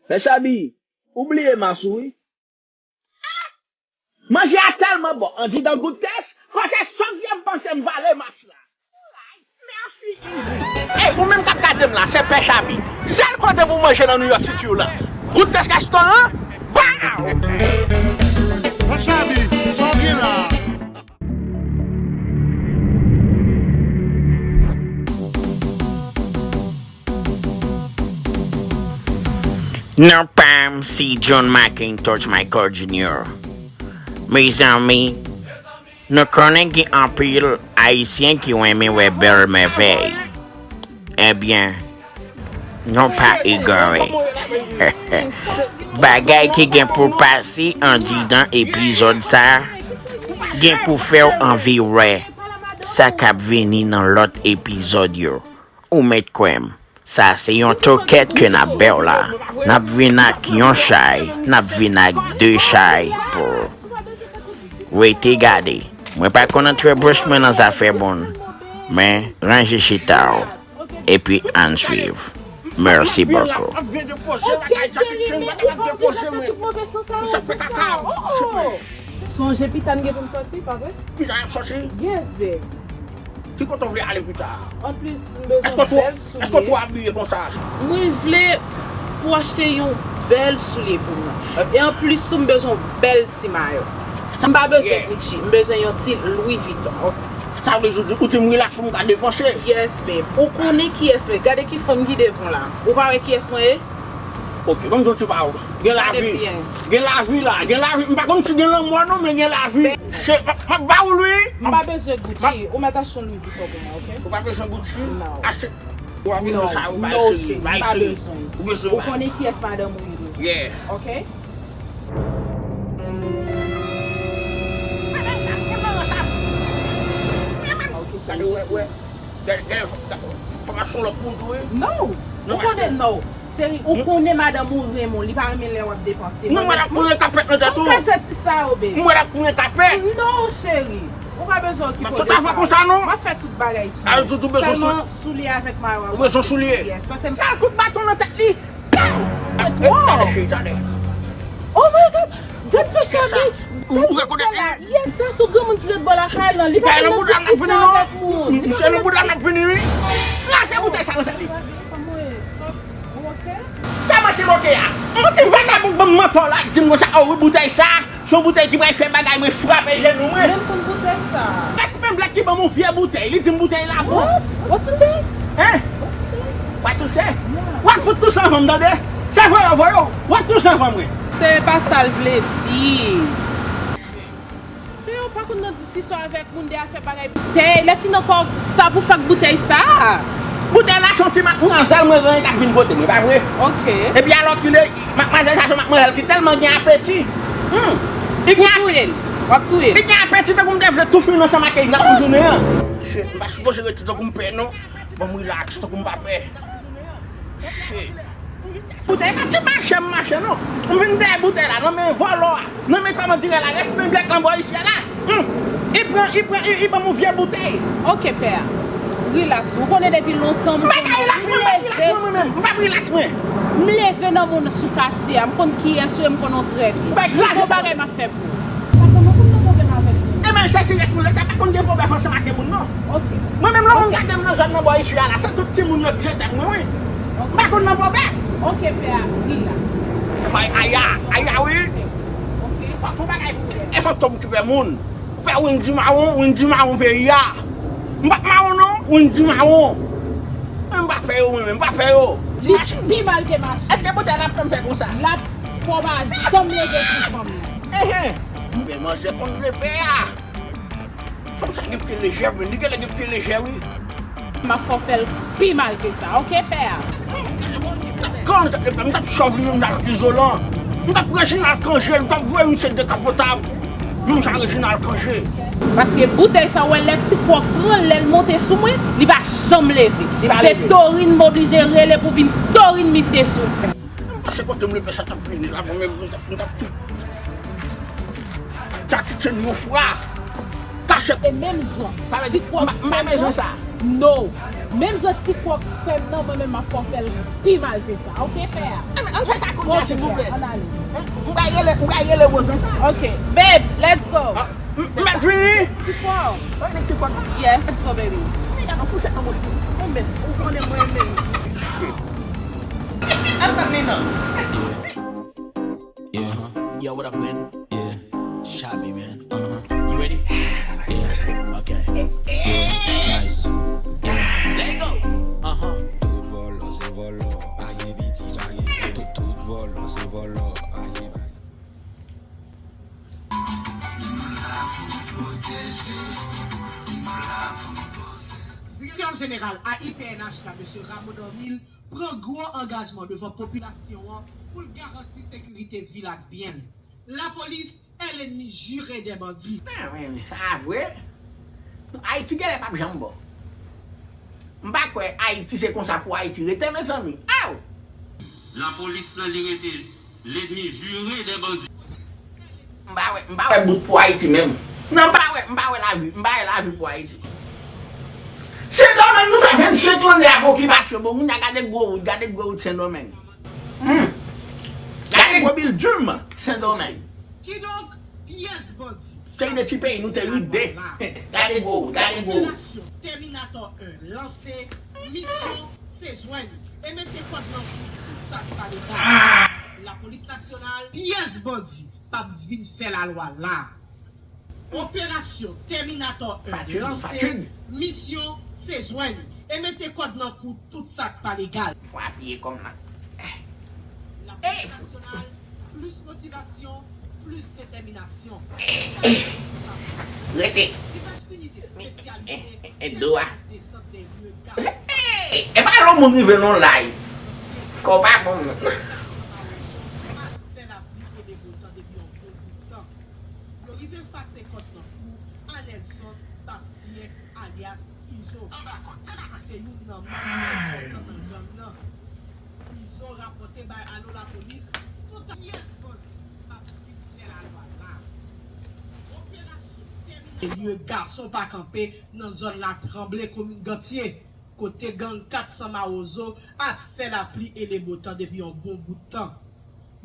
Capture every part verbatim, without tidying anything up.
Pè Chabi, ou bliye mas ou wi. Manje a tèlman bon, andidan gout tès, fò se sòf vye m panse m vale mas la. Mèsi, Izi. Ey, ou menm k ap gade m la, se Pè Chabi. Sèl kote pou manje nan New York City w la. Gout tès restoran, baw! Pè Chabi, sa w gen la? Non pa m se John McIntosh Michael Junior. Mezanmi, nou konnen gen anpil Ayisyen ki renmen wè bèl mèvèy. Ebyen, nou pa egare. Bagay ki gen pou pase andidan epizòd sa a, gen pou fè w anvi wè sa k ap vini nan lòt epizòd yo. Ou mèt kwè m, sa se yon tokèt ke n ap ba w la. N ap vin ak yon chay, n ap vin ak de chay pou rete gade. Mwen pa konn antre bouch mwen nan zafè moun, men ranje chita w, epi ann swiv. Mèsi bokou. Ok, cheri, men ou pa oblije fè tout move sans sa yo konsa. Oh, oh. Sonje pita n gen pou n sòti, pa vre? Pita n ap sòti? Yes, babe. Ki kote w vle ale pita? Anplis, m bezwen bèl soulye. Èske w twò abiye konsa? Mwen vle pou w achte yon bèl soulye pou mwen. E anplis tou, m bezwen yon bèl ti mayo. M pa bezwen Gucci, m bezwen yon ti Louis Vuitton. Sa vle di ou di m relax pou m ka depanse? Yes, babe. Ou konnen kiyès mwen ye. Gade ki fanm ki devan w la. Ou pa wè kiyès mwen ye? Ok, ban m di w ti pawòl. Gen lavi. Gen lavi la. Gen lavi. M pa konn si gen lanmò non, men gen lavi. Se, m ap ba ou l wi. M pa bezwen Gucci. Ou mèt achte yon Louis Vuitton pou mwen, ok? Ou pa bezwen Gucci? Non. Achte. Ou pa bezwen sa, ou pa bezwen. Ou bezwen. Ou konnen kiyès madanm ou ye. Yeah. Ok? Gade, wè, wè. Gade, gade, fòmasyon lòt moun tou, wi. Non. Ou konnen non. Cheri, ou konnen madanm ou renmen w, li pa renmen lè w ap depanse. Non, mwen ap pran kapèt nan tèt ou. Ou ka fè ti sa yo, baby. Mwen ap pran kapèt. Non, cheri. Ou pa bezwen okipe w de sa. M ap fè tout bagay sou ou. Sèlman soulye avèk mayo a. Ou bezwen soulye. Yes, paske m... Sèl kout baton nan tèt li. Gade chita nèg. Oh my God! Gad pechè li! Ou rekonèt li? Yes, sa se granmoun ki ret bò lakay lan. Li pa konn nan diskisyon avèk moun. Misye nan bouda n ap vini wi. Kraze boutèy sa nan tèt li. Kòman se moke a? Yon ti vagabon k ban m mantò la k di m konsa, oh wi, boutèy sa se yon boutèy ki pral fè bagay mwen frape jenou mwen. Menm konn boutèy sa. Respè blèk ki ban m yon vye boutèy, li di m boutèy la bon. What? What you say? Hein? What you say? What you say? Yeah. W ap fout touse anvan m tande. Se voye w voye w. W ap touse anvan mwen. Se pa sa l vle di. Men yo pa konn nan diskisyon avèk moun de afè bagay boutèy. Lè fin ankò, sa pou fè ak boutèy sa? Boutèy la se yon ti matmwazèl mwen renmen k ap vin kote mwen, pa vre? Ok. Epi alòkile, matmwazèl sa se yon matmwazèl ki tèlman gen apeti. Hmm. Li gen apeti. W ap touye l. Li gen apeti tankou m te vle tou fini ansanm ak li nan jounen an. Shit, m pa sipoze rete tankou m pè non. Ban m relax tankou m pa pè. Shit. Boutèy pa ti mache m mache non. M vin dèyè boutèy la nan men vòlò a. Nan men kòmandirè la, respè blèk lan bò isi a la. Hmm. Li pran, li pran, li, li ban m yon vye boutèy. Ok, pè a. Relax. Ou konnen depi lontan m konnen w. M pa ka relax mwen, m p ap relax mwen, mwen menm. M p ap relax mwen. M leve nan moun sou katye a. M konn kiyès ou ye, m konnen w trè byen. M pa kraze sa. Bon bagay m ap fè pou ou. Patwon, mwen konn nan pwoblèm avèk ou. E men se ti responsab, pa konn gen pwoblèm ansanm ak moun non. Ok. Mwen menm lè moun gade m nan zòn nan bò isi a la, se tout timoun yo ki jete m mwen wi. M pa konn nan pwobèf. Ok, pè a, relax. Bay aya, aya wi. Ok. W ap fè yon bagay pou mwen. E fantòm ki pè moun. Ou pè Wendy Mawon, Wendy Mawon peyi a. M p ap mawon non, Wendy Mawon. Mwen m pa pè yo, mwen menm, m pa pè yo. Di pi mal ke mache. Èske boutèy la ap fè m fè konsa? L ap fè w pa janm leve sou fanm nan. Enhen. Mwen manzè konn vle pè a. Konsa gen pye lejè, men li genlè gen pye lejè wi. M ap fè w fè l pi mal ke sa, ok, pè a? Kan m t ap, m t ap chòv li menm jan ak Izolan. M t ap Reginald Cangé, m t ap voye misye dekapotab. Menm jan Reginald Cangé. Paske boutèy sa, w wè lè ti kòk pran l, lè l monte sou mwen, li pa janm leve. Se Dorine m oblije rele pou vin Dorine misye sou. M pase kote m leve sa t ap vini la, mwen menm, m t ap, m t ap tou. Jackie Chan yon fwa. Kache. E menm jan. Sa vle di, m pa, m pa bezwen sa. No. Menm jan ti kòk fè m nan, mwen menm m ap fè w fè l pi mal ke sa. Oke, pè a? Ann, ann fè sa kounye a, silvouplè. Ann ale. Ou ka rele, ou ka rele Rosanna. Oke, babe, let's go. Ah, m, m ap vini. Ti kòk. Mwen nèg ti kòk. Yes, let's go, baby. Nèg ap fouchèt nan bouch ou. Mwen menm, ou konnen mwen menm. Ap tann li non. Yeah. Yo, what up, Win? Yeah. Shabby, man. Uh-huh. You ready? Yeah. Okay. Yeah. Nice. Yeah. Let go. Uh-huh. Tout vòlò se vòlò, pa gen piti, pa gen. Tout, tout vòlò se vòlò, pa gen. Direktè jeneral A I P N H la, mesye Rameau Dormil, pran gwo angajman devan popilasyon an pou l garanti sekirite vil ak byen l. Lapolis est l'ennemi juré des bandits. Ah, men, sa vre. Ayiti genlè p ap janm bon. M pa kwè Ayiti se konsa pou Ayiti rete, mezanmi. Aw! Lapolis nan li rete. L'ennemi juré des bandits. M pa wè, m pa wè bout pou Ayiti menm. Non, m pa wè, m pa wè lavi, m pa wè lavi pou Ayiti. Sendomeng, nou fè vennsenk lane ap okipasyon, bon, moun ya gade gwo wout, gade gwo wout Sendomeng. Hmm. Gade gwo bilding Sendomeng. Kidonk, pyès bandi. Seri de ti peyi nou te ride. Gade gwo, gade gwo. Operasyon Terminator un lanse, misyon se jwenn e mete kòd nan kou tout sa k pa legal. Lapolis nasyonal, pyès bandi p ap vin fè lalwa la. Operasyon Terminator un lanse, misyon se jwenn e mete kòd nan kou tout sa k pa legal. Fwa piye kòm nan. Lapolis nasyonal, plis motivasyon, plis detèminasyon. Rete. Divès inite espesyalize, e, e, e, dlo a. Desant de lye gaz. E pa lè moun rive non lay. Kò pa bon. Ap fè lapli e de bon tan depi yon bon bout tan. Yo rive pase kòd nan kou a Nelson Bastien alyas Izo. Se youn nan manm enpòtan nan gang nan. Izo rapòte bay Alo Lapolis tout pyès bandi ap vin fè lalwa la. Operasyon tèminal. Lye gason pa kanpe nan zòn Latranble, komin Gantye, kote gang kat san Mawozo ap fè lapli e le botan depi yon bon bout tan.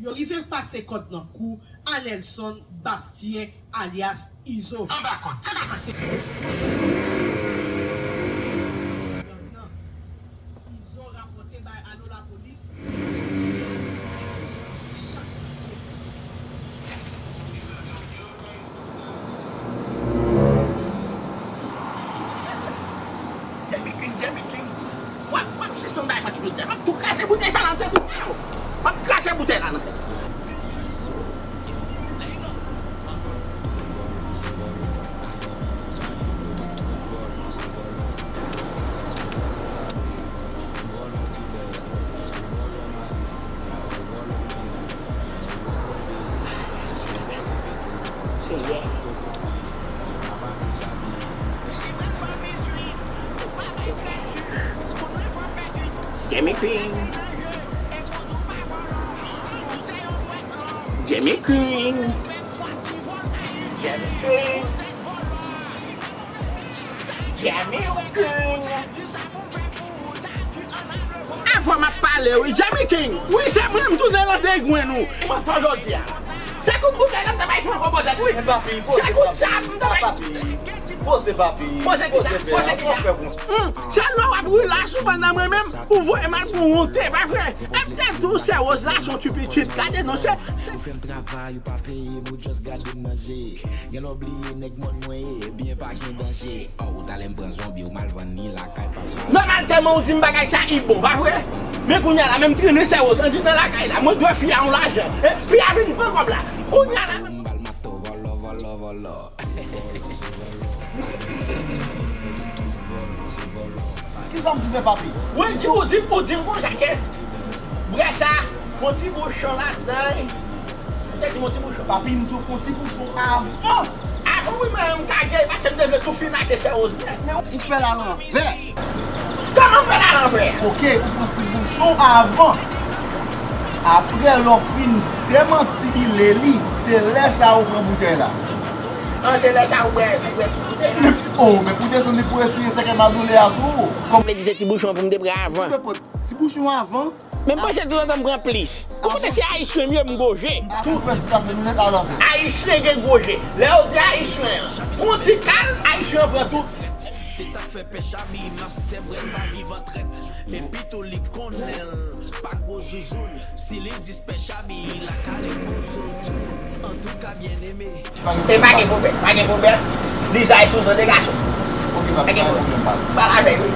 Yo rive pase kòd nan kou a Nelson Bastien alyas Izo. Anba kòd, anba kòd. Izo rapòte bay Alo Lapolis. Chak kote. Demi King, Demi King. W ap, w ap sispann bay manti boutèy. M ap tou krache boutèy sa nan tèt ou. M ap krache boutèy la nan tèt ou. Demi King. Demi King. Demi King. Demi King. Avè w m ap pale wi, Demi King. Wi, se mwen m tounen nan degrenn ou. Mwen pa jodi a. Se kout boutèy la m ta bay fè ankò bòdèt wi. Men papi, poze papi. Se kout sa m ta bay. Papi, poze papi. Poze kisa? Poze kisa? Hmm, se lè w ap rilaks ou pandan mwen menm, ou voye m al pou wonte, pa vre? E m te di w sè Woz la se yon ti pitit. Gade non, se. Ou fè m travay, ou pa peye m, ou just gade m nan je. Gen lè w bliye nèg mòn mwen ye, ebyen pa gen danje. Oh, talè m pran zonbi, ou m al vann li lakay papa. Nòmal tèlman ou di m bagay sa, li bon, pa vre? Men kounye a la, menm trennen sè Woz, ann di nan lakay la, mwen dwe fi a yon lajan. E fi a vin pran kòb la. Kounye a la. M bal mato, vòlò, vòlò, vòlò. Kisa m tou fè, papi? Wi, di ou di, ou di m konsa ke brè sa, yon ti bouchon ladan. Ou te di m yon ti bouchon. Papi, m tou pran ti bouchon avan. Avan wi, men m ka gen, paske m te vle tou fin ake sè Woz nèt. Men ou fè l alanvè. Kòman m fè l alanvè? Oke, ou pran ti bouchon avan. Apre, lè w fin demantibile li, se lè sa a ou pran boutèy la. An, se lè sa a ou bwè, ou bwè tout boutèy la. Oh, men pou desann li pou retire sèkèy madoule a sou ou. Kòm vle di se ti bouchon pou m te pran avan. Ti bouchon avan? Men m panse toutan m pran plis. Ou konnen se ayisyen m ye, m goje. Tout fè tout afè nou nèt alanvè. Ayisyen gen goje. Lè yo di ayisyen an pran ti kal, ayisyen an pran tout. Se sa k fè pè Chabi, mastè brèn pa viv an trèt. Epi tou li konnen l pa gwo zouzoun. Si li di pè Chabi, la kale gwo zouzoun. Antouka, byeneme. E pa gen pwoblèm, pa gen pwoblèm. Lizay sou zon de gason. Ok, papi, pa gen pwoblèm, papi. Pale avè l, wi.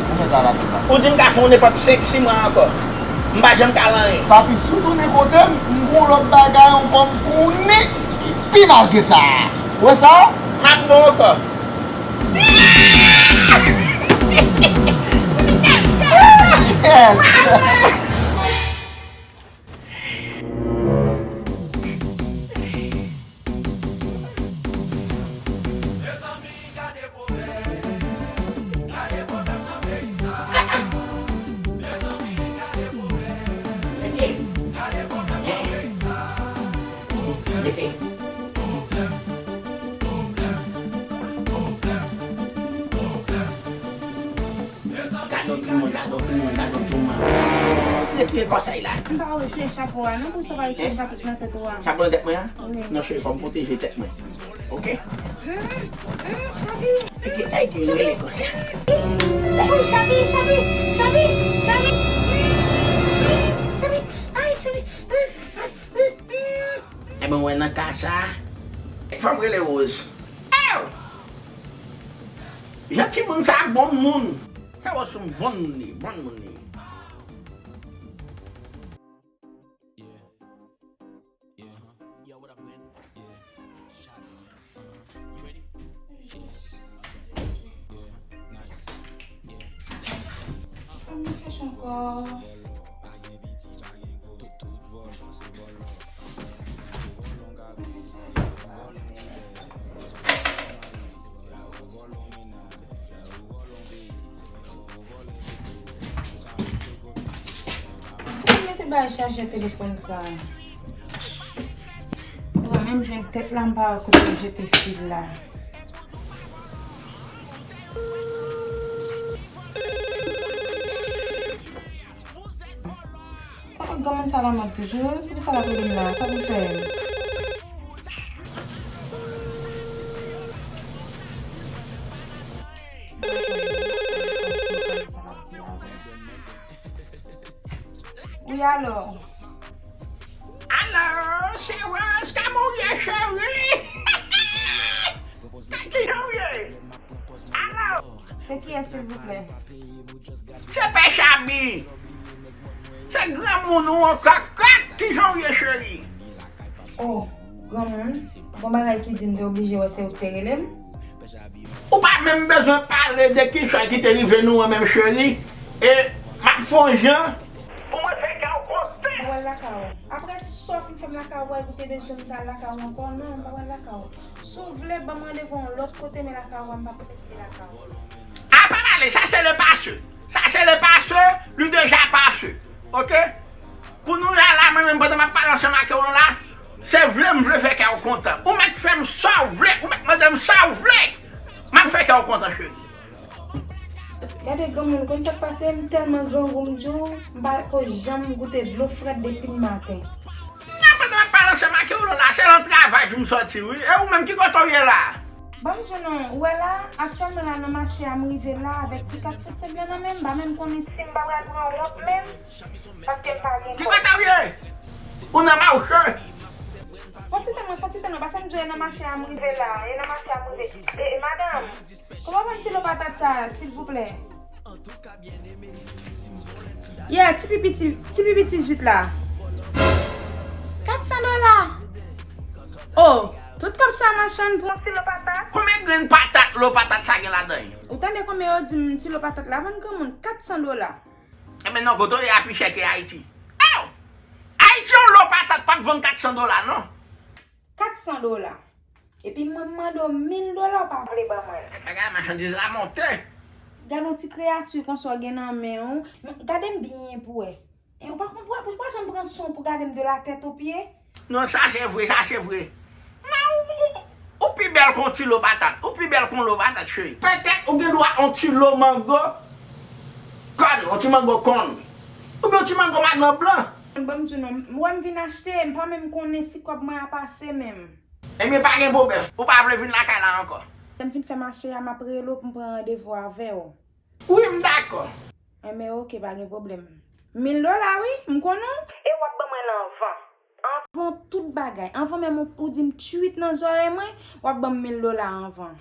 Ou di m ka fè w nenpòt senk, sis mwa ankò. M pa janm ka lan anyen. Papi, si w tounen kote m, m gon lòt bagay ankò m konnen ki pi mal ke sa. Ou wè sa? M ap bon ankò. Yes. Gade yon timoun, gade yon timoun, gade yon timoun. Retire kòsèy la. M pa retire chapo a non, pou sa pa retire chapo nan tèt ou a. Chapo nan tèt mwen an? Wi. Non cheri, fò m pwoteje tèt mwen. Ok? Hum, hum, Chabi. Eke, eke, rele konsa. Hum, Chabi, Chabi, Chabi, Chabi. Hum, Chabi, ay, Chabi. Hum, hum, hum. Ebyen, w wè nan ka sa, fò m rele Rose. Ew! Jan timoun sa bon moun. Sa wè sou bon moun li, bon moun li. Sa m ap chèche ankò? Mwen mete bay chajè telefòn sa. Mwen menm jwenn tèt la, m pa wè kote m jete fil la. Papa granmoun sa lamòd toujou, wi. Poukisa l ap rele m la? Sa pou l fè? Wi, alo. Alo, se Rose, kòman w ye, cheri? Kijan w ye? Alo. Se kiyès, silvouplè? Se pè Chabi. Se granmoun ou an kakak, kijan w ye, cheri? Oh, granmoun, gon bagay ki di m te oblije wè se ou ki te rele m? Ou pa menm bezwen pale de kichòy ki te rive nou an menm, cheri. E m ap fè yon jan pou mwen fè kè w kontan. Mwen lakay ou. Apre sa w fin fè m lakay ou, ou te bezwen m ta lakay ou ankò? Non, m pa pral lakay ou. Si w vle, ban m randevou yon lòt kote, men lakay ou a, m p ap rete lakay ou. A pa pale, sa se le pase. Sa se le pase, li deja pase. Ok? Kounye a la, mwen menm, pandan m ap pale ansanm ak ou la, se vle m vle fè kè w kontan. Ou mèt fè m sa w vle, ou mèt mande m sa w vle. M ap fè kè w kontan, cheri. Gade granmoun, ou konn sa k pase, m tèlman grangou, m di w, m pa ko janm goute dlo frèt depi maten. Nan pandan m ap pale ansanm ak ou la, se nan travay m sòti, wi. E ou menm, ki kote w ye la? Ban m di w non, ou wè la, aktyèlman la, nan mache a, m rive la, avèk ti kat fout senk lan nan men m, m pa menm konnen si m pa pral pran wont menm. Paske m pa gen kòb. Ki kote w ye? Ou nan mache? Fon ti tan mwen, fon ti tan non, paske m di w e nan mache a m rive la, e nan mache a m rive. E, e madanm, kòman w vann silo patat sa, silvouplè? Yeah, ti pi piti, ti pi piti zwit la. Kat san dola. Oh, tout kòb sa machann pran silo patat? Konbyen grenn patat lo patat sa gen ladan l? Ou tande konbyen yo di m silo patat la vann granmoun? Kat san dola. Enben non, kote w ye a pi chè ke Ayiti. Oh! Ayiti yon lo patat p ap vann kat san dola, non. Kat san dola. Epi mwen mande w mil dola, w pa vle ban mwen l. Bagay machandiz la monte. Gade yon ti kreyati konsa w gen nan men w. Men, gade m byen pou wè. E ou pa, ou pa, ou pa janm pran swen w pou gade m de la tèt o pye? Non, sa se vre, sa se vre. Men ou, ou, ou, ou pi Pi bèl ke yon ti lo patat. Ou pi bèl ke yon lo patat, cheri. Petèt ou gen dwa yon ti lo mango kòn, yon ti mango kòn. Oubyen yon ti mango madan blan. Ban m di w non, m wè m vin achte, m pa menm konnen si kòb mwen ap ase menm. Ebyen, pa gen pwoblèm. Ou pa vle vin lakay la ankò? Lè m fin fè mache a, m ap rele w pou m pran randevou avè w. Wi, m dakò. Enben, oke, pa gen pwoblèm. Mil dola, wi, m konnen w. E w ap ban mwen l anvan. Anvan tout bagay, anvan menm ou, ou di m tchuit nan zòrèy mwen, w ap ban m mil dola anvan.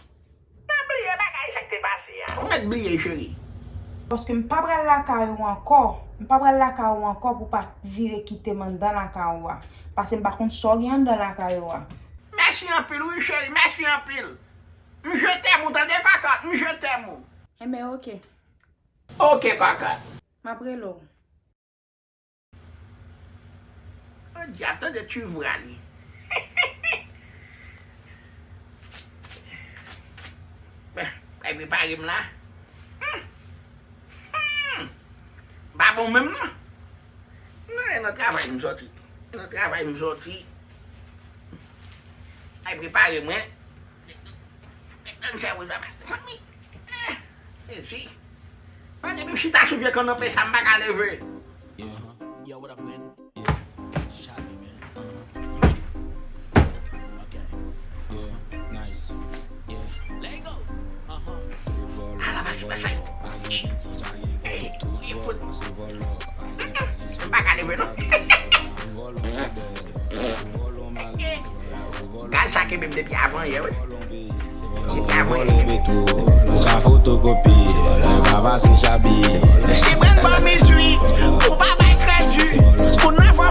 Pa bliye bagay sa k te pase a. Ou mèt bliye, cheri. Paske m pa pral lakay ou ankò. M pa pral lakay ou ankò pou w pa vire kite m anndan lakay ou a. Paske m pa konn sa w gen anndan lakay ou a. Mèsi anpil, wi, cheri, mèsi anpil. M je t'aime ou, tande, kòkòt, m je t'aime ou. Enben, oke. Oke, kòkòt. M ap rele w. O dyab, tande ti vwa li. Bay prepare m la. Hmm. Hmm. M pa bon menm non. Non, e nan travay m sòti. E nan travay m sòti. Bay prepare mwen. Ann fè wout la, fanmi. Eh, mezi. Mwen depi m chita sou vye kanapé sa, m pa ka leve. Yeah. Yo, what up, man? Yeah. Shabby, man. Uh-huh. You ready? Yeah. Okay. Yeah. Nice. Yeah. Let go. Uh-huh. Ala, mèsi, mèsi. Hey, hey, fout. M pa ka leve, non. Gaz sa kenbe m depi avan yè, wi. Depi avan yè. Vòlè beto, nou ka fotokopi, vòlè pa pase chabi. Si mwen pa mizwi, ou pa bay kredi, ou nan fò